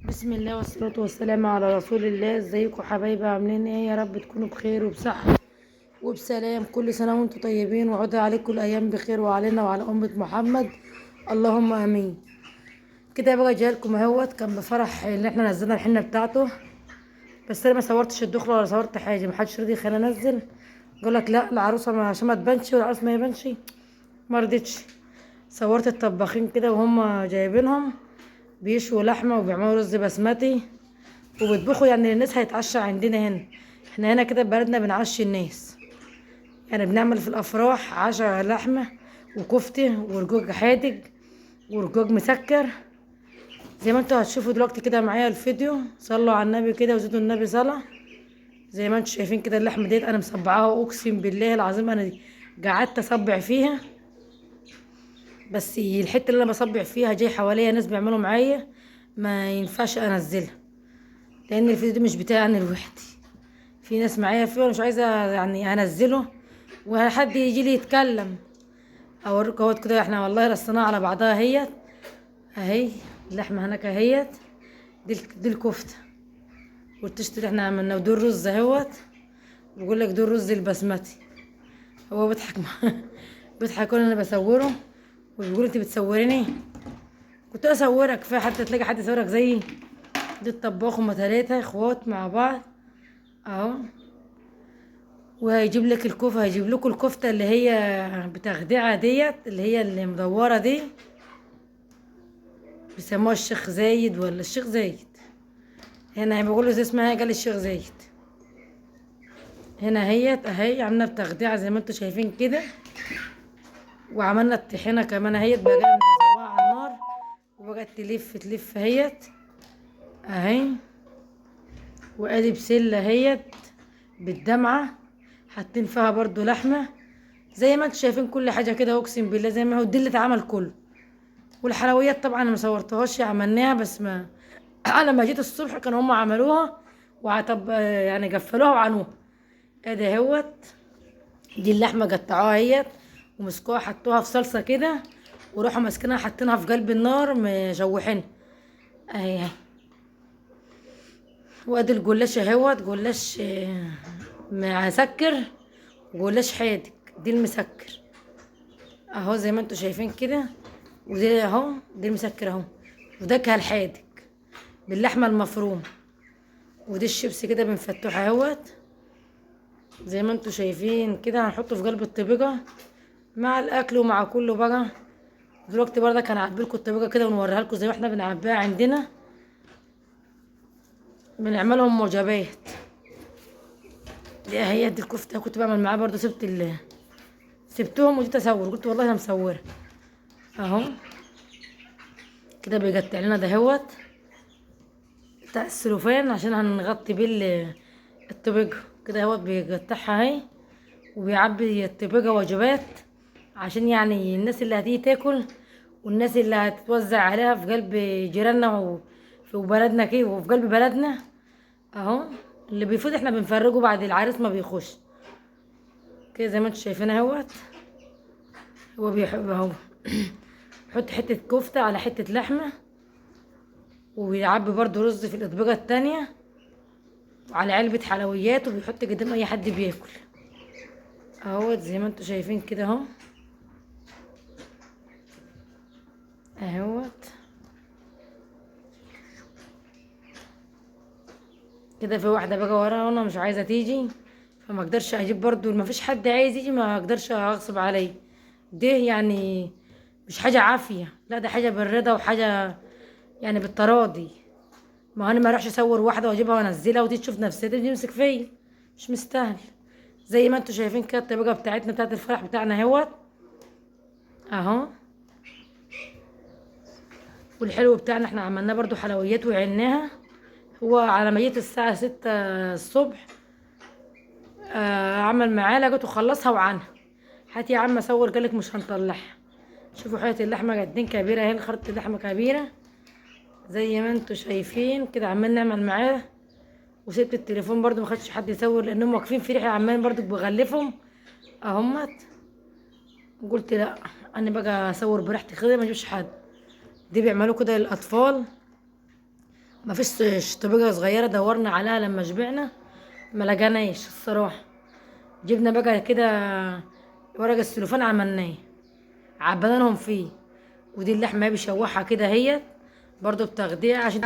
بسم الله والصلاة والسلام على رسول الله. ازيكم حبايبي؟ عاملين ايه؟ يا رب تكونوا بخير وبصحة وبسلام. كل سنة وانتم طيبين، وعود عليكم الايام بخير وعلينا وعلى أمة محمد، اللهم امين. كده بقى جايلكم اهوت، كان بفرح اللي احنا نزلنا الحنة بتاعته، بس انا ما صورتش الدخلة ولا صورت حاجة، محدش رضي يخليني انزل. يقول لك لا العروسة عشان ما تبانش والعروس ما يبانش، ما رضيتش. صورت الطباخين كده وهم جايبينهم بيشوا لحمه وبيعملوا رز بسمتي وبيطبخوا، يعني الناس هيتعشى عندنا هنا. احنا هنا كده في بلدنا بنعشي الناس، يعني بنعمل في الافراح عشاء لحمه وكفته ورجوج حادق ورجوج مسكر، زي ما انتوا هتشوفوا دلوقتي كده معايا الفيديو. صلوا على النبي كده وزيدوا النبي صلاة. زي ما انتوا شايفين كده اللحمة ديت انا مصبعاها، اقسم بالله العظيم انا قعدت اصبع فيها، بس الحتة اللي انا بصبع فيها جاي حواليا ناس بيعملوا معايا، ما ينفعش انزلها لان الفيديو ده مش بتاعي انا لوحدي، في ناس معايا فيه وانا مش عايزه يعني انزله وحد يجي لي يتكلم. اوريكم اهوت كده، احنا والله رصيناها على بعضها اهيت، اهي اللحمة هناك اهيت، دي الكفتة والتشت اللي احنا عملناه، ودول رز اهوت، بيقول لك دول رز البسمتي. هو بيضحك بيضحك وانا بصورة وبيقول انت بتصوريني؟ كنت اصورك في حتى تلاقي حد يصورك زيي. دي الطباخ هما 3 اخوات مع بعض اهو، وهيجيب لك الكفتة، هيجيب لكم الكفتة اللي هي بتخدعه ديت، اللي هي اللي مدورة دي، بيسموها الشيخ زايد ولا الشيخ زايد، هنا بيقولوا زي اسمها، قال الشيخ زايد. هنا اهيت اهي عامله بتخدعه زي ما انتم شايفين كده، وعملنا الطحينه كمان اهيت، بقى نسويها على النار وبقت تلف تلف اهيت اهي. وادي بسلة اهيت بالدمعه حاطين فيها برضو لحمه، زي ما انتم شايفين كل حاجة كده، اقسم بالله زي ما هو دي اللي اتعمل كله. والحلويات طبعا انا ما صورتهاش، عملناها بس ما انا ما جيت الصبح كانوا هم عملوها وعطب يعني قفلوها وعنوها. ادي اهوت دي اللحمة قطعوها اهيت ومسكوها حطوها في صلصه كده، وراحوا ماسكينها حاطينها في قلب النار مشوحينها اهي اهي. وادي الجلاش اهوت، جلاش مسكر وجلاش حادق، دي المسكر اهو زي ما انتم شايفين كده، ودي اهو دي المسكر اهو، وده الحادق باللحمه المفرومه. ودي الشيبس كده بنفتحه اهوت زي ما انتم شايفين كده، هنحطه في قلب الطبقة مع الاكل ومع كله بقى. دلوقتي برضك هنعبي لكم الطبقة كده ونوريها لكم زي ما احنا بنعبيها عندنا، بنعملهم وجبات. دي اهي دي الكفتة كنت بعمل معاه برضو، سبتهم وجيت اصور، قلت والله انا مصوره اهو كده. بيقطع لنا دهوت بتاع السلوفان عشان هنغطي بيه الطبقة كده اهوت، بيقطعها اهي وبيعبي الطبقة وجبات عشان يعني الناس اللي هتيجي تاكل والناس اللي هتتوزع عليها في قلب جيراننا وفي بلدنا كده وفي قلب بلدنا اهو. اللي بيفوت احنا بنفرجه بعد العريس ما بيخش كده زي ما انتم شايفين اهوت. هو بيحب اهو يحط حتة كفته على حتة لحمه، وبيعبي برضو رز في الاطباق التانية وعلى علبة حلويات، وبيحط قدام اي حد بياكل اهوت زي ما انتم شايفين كده اهو اهوت كده. في واحدة بقى وراها وانا مش عايزه تيجي، فما اقدرش اجيب برضو، ما فيش حد عايز يجي، ما اقدرش اغصب عليه. ده يعني مش حاجة عافية، لا ده حاجة بالرضا وحاجه يعني بالتراضي. ما انا ما اروحش اصور واحدة واجيبها وانزلها وتيجي تشوف نفسها تيجي تمسك فيا، مش مستاهل. زي ما انتم شايفين كده الطبقة بتاعتنا بتاعت الفرح بتاعنا اهوت اهو. والحلو بتاعنا احنا عملناه برضو حلويات وعناها. هو على ما جيت الساعة 6 الصبح عمل معاه لقيته خلصها وعنها. هات يا عم اصور، قالك مش هنطلعها. شوفوا حتة اللحمة قدين كبيرة اهي، خرطه اللحمة كبيرة زي ما انتم شايفين كده. عمال نعمل معاه، وسبت التليفون برضو ما خدش حد يصور لانهم واقفين في ريحه، عمال برضو بغلفهم اهمت. قلت لا انا بقى اصور براحتي كده ما اجيبش حد. دي بيعملوا كده للاطفال، مفيش طبيجة صغيرة، دورنا عليها لما شبعنا ما لقيناش الصراحة. جبنا بقى كده ورق السلوفان عملناه عبينا لهم فيه. ودي اللحمة بيشوحها كده هي برضو بتغذية عشان